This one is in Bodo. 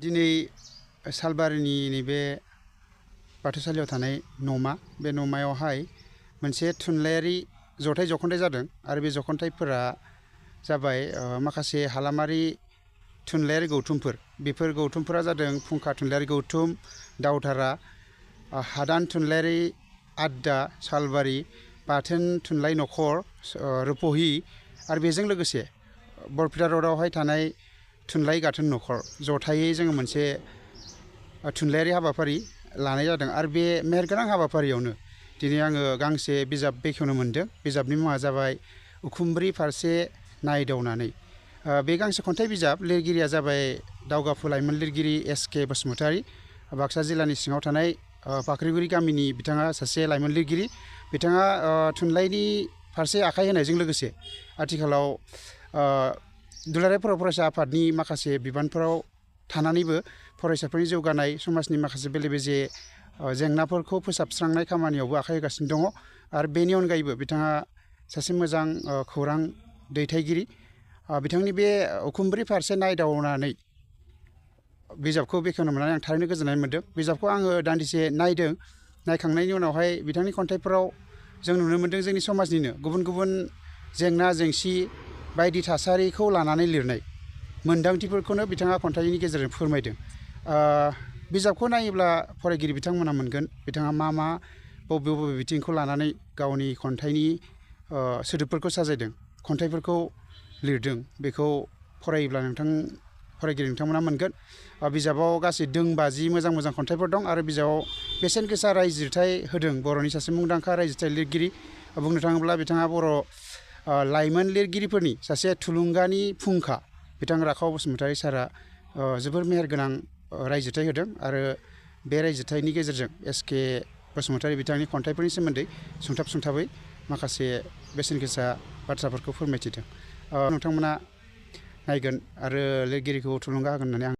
दिनै सालबारिनि नैबे बाथौसालियाव थानाय न'मा बे न'मायावहाय मोनसे थुनलाइयारि जथाय जख'न्थाइ जादों आरो बे जख'न्थाइफोरा जाबाय माखासे हालामारि थुनलाइयारि गौथुमफोर बेफोर गौथुमफोरा जादों फुंखा थुनलाइयारि गौथुम दावधारा हादान थुनलाइयारि आड्डा सालबारि बाथोन थुनलाइ नखर रुपहि आरो बेजों लोगोसे बरपेटा र'डआवहाय थानाय थुनलाइ गाथोन नखर जथायै जोङो मोनसे थुनलाइयारि हाबाफारि लानाय जादों आरो बे मेहेरगोनां हाबाफारियावनो दिनै आङो गांसे बिजाब बेखेवनो मोन्दों। बिजाबनि मुङा जाबाय उखुमब्रि फारसे नायदावनानै। बे गांसे खन्थाइ बिजाब लिरगिरिया जाबाय दावगाफु लाइमोन लिरगिरि एस.के. बसुमतारी बाक्सा जिल्लानि सिङाव थानाय फाख्रिगुरि गामिनि बिथाङा सासे लाइमोन लिरगिरि। बिथाङा थुनलाइनि फारसे आखाइ होनायजों लोगोसे आथिखालाव दुलाराय बर' फरायसा आफादनि माखासे बिबानफोराव थानानैबो फरायसाफोरनि जौगानाय समाजनि माखासे बेले बेजे जेंनाफोरखौ फोसाबस्रांनाय खामानियावबो आखाइ होगासिनो दङ आरो बेनि अनगायैबो बिथाङा सासे मोजां खौरां दैथायगिरि। बिथांनि बे उखुमब्रि फारसे नायदावनानै बिजाबखौ बेखेवनो मोननानै आं थारैनो गोजोननाय मोन्दों। बिजाबखौ आङो दान्दिसे नायदों। नायखांनायनि उनावहाय बिथांनि खन्थाइफोराव जों नुनो मोन्दों जोंनि समाजनिनो गुबुन गुबुन जेंना जेंसि बायदि थासारिखौ लानानै लिरनाय मोन्दांथिफोरखौनो बिथाङा खन्थाइनि गेजेरजों फोरमायदों। बिजाबखौ नायोब्ला फरायगिरि बिथांमोना मोनगोन बिथाङा मा बबे बबे बिथिंखौ लानानै गावनि खन्थाइनि सोदोबफोरखौ साजायदों खन्थाइफोरखौ लिरदों बेखौ फरायोब्ला फरायगिरि नोंथांमोना मोनगोन। बिजाबाव गासै 52 मोजां मोजां खन्थाइफोर दं आरो बिजाबाव बेसेन गोसा रायजिरथाय होदों बर'नि सासे मुंदांखा रायजिरथाय लिरगिरि। बुंनो थाङोब्ला बिथाङा बर' लाइमोन लिरगिरिफोरनि सासे थुलुंगानि फुंखा बिथां राखाव बसुमतारी सारआ जोबोर मेहेरगोनां रायजिरथाय होदों आरो बे रायजिरथायनि गेजेरजों एस.के. बसुमतारी बिथांनि खन्थाइफोरनि सोमोन्दै सुंथाबै माखासे बेसेन गोसा बाथ्राफोरखौ फोरमायथिदों। नोंथांमोना नायगोन आरो लिरगिरिखौ थुलुंगा होगोन होननानै आं